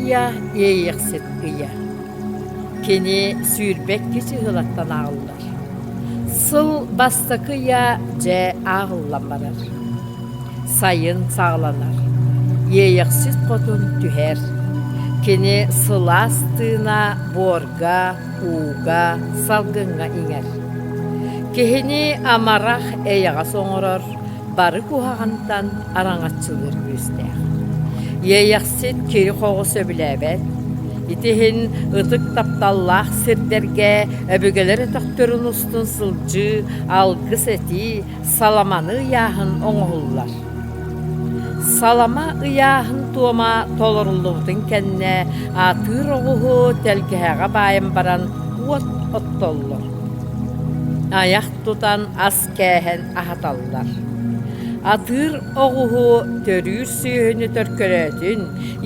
ыйа Иэйиэхсит ыйа. Кини 22 чыһылаттан ааҕыллар. Сыл бастакы ыйа дьэ ааҕыллан барар. Сайын саҕаланар. Иэйэхсит хотун түһэр. Кини сылаас тыына буорга, ууга, салгыҥҥа иҥэр. Киһини амарах эйэҕэс оҥорор, бары куһаҕантан араҥаччылыыр күүстээх. Иэйэхсит кири-хоҕу сөбүлээбэт. Ити иһин ытык тапталлаах сирдэргэ өбүгэлэр өтөхтөрүн устун сылдьыы, алгыс этии, саламаны ыйааһын оҥоһуллар. Салама ыйааһын туома толоруллубутун кэннэ атыыр оҕуһу тэлгэһэҕэ баайан баран уот оттоллор. Айах тутан ас кээһэн аһаталлар. Атыыр оҕуһу төрүүр сүөһүнү төркөлөөтүн,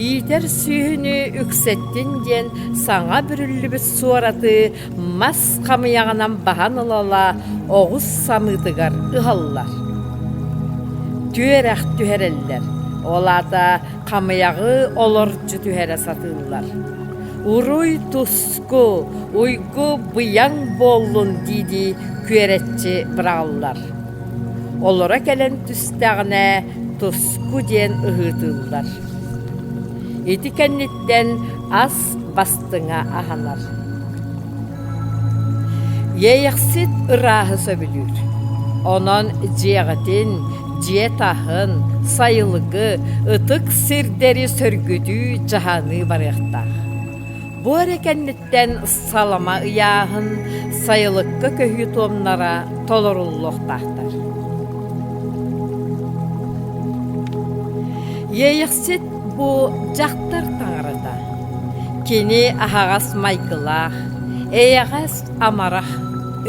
иитэр сүөһүнү үксэттин диэн саҥа бүрүллүбүт суораты мас хамыйаҕынан баһан ыла-ыла оҕус самыытыгар ыһаллар. Түөрэх түһэрэллэр, ол аата хамыйаҕы олорчу түһэрэ сатыыллар. Уруй-туску, уйгу-быйаҥ буоллун дии-дии күөрэччи быраҕаллар. Олоро кэлэн түстэҕинэ туску диэн ыһыытыыллар. Ити кэнниттэн ас бастыҥа аһанар. Иэйэхсит ырааһы сөбүлүүр. Онон дьиэҕитин, дьиэ таһын, сайылыгы, ытык сирдэри сөргүтүү, дьаһаныы барыахтаах. Бу эрэ кэнниттэн салама ыйааһын, сайылыкка көһүү туомнара толоруллуохтаахтар. Иэйэхсит бу дьахтар таҥарата. Кини аһаҕас майгылаах, эйэҕэс амарах,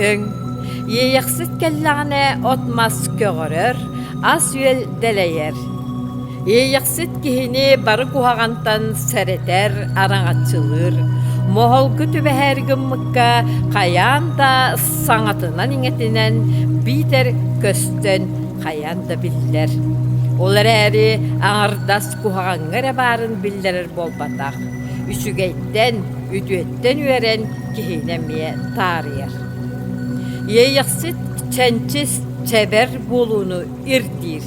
өҥ. Иэйэхсит кэллэҕинэ от-мас көҕөрөр, ас-үөл дэлэйэр. Иэйэхсит киһини бары куһаҕантан сэрэтэр, араҥаччылыыр. Моһолго түбэһээри гыммыкка хайаан да саҥатынан-иҥэтинэн биитэр көстөн хайаан да биллэр. Ол эрээри аҥардас куһаҕаҥҥа эрэ баарын биллэрэр буолбатах. Үчүгэйтэн, үтүөттэн үөрэн киһини эмиэ таарыйар. Иэйэхсит чэнчис, чэбэр буолууну ирдиир,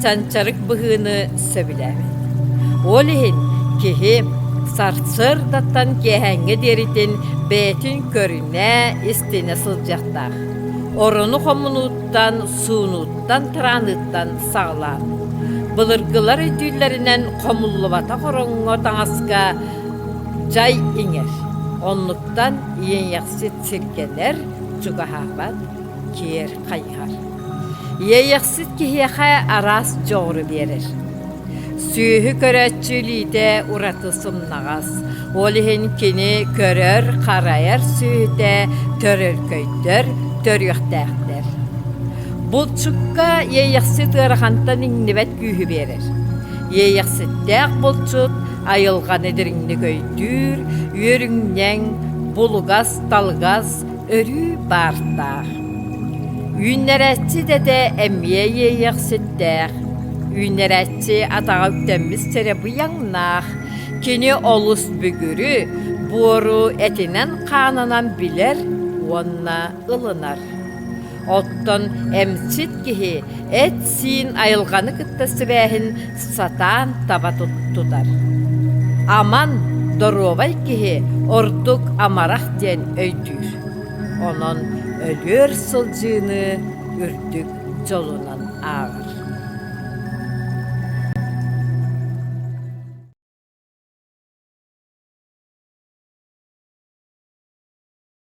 чанчарык быһыыны сөбүлээбэт. Ол иһин киһи сарсыардаттан киэһээҥҥэ диэритин бэйэтин көрүнэ, истинэ сылдьыахтаах. Орону хомунууттан, суунууттан, тырааныыттан саҕалаан. Былыргылар өйдүүллэринэн хомуллубатах ороҥҥо таҥаска дьай иҥэр. Оннуктан иэйэхсит сиргэнэр, чугаһаабат, киэр хайыһар. Иэйэхсит киһиэхэ араас дьоҕуру биэрэр. Сүөһү көрөөччү илиитэ ураты сымнаҕас, ол иһин кини көрөр-харайар сүөһүтэ төрөлкөйдөр, төрүөхтээхтэр. Булчукка иэйэхсит ыарахантан иҥнибэт күүһү биэрэр. Иэйэхситтээх булчут айылҕаны дириҥник өйдүүр, үөрүҥньэҥ, булугас-талыгас, өрүү баартаах. Үүннэрээччи дэтэ эмиэ иэйиэхситтээх. Үүннэрээччи атаҕа үктэммит сирэ быйаҥнаах. Кини олус бүгүрү, буору этинэн-хаанынан билэр уонна ылынар. Оттон эмчит киһи эт-сиин айылҕаны кытта сибээһин сатаан таба тутар. Аман, доруобай киһи ордук амарах диэн өйдүүр. Онон өлүөр сылдьыыны үрдүк дьолунан ааҕар.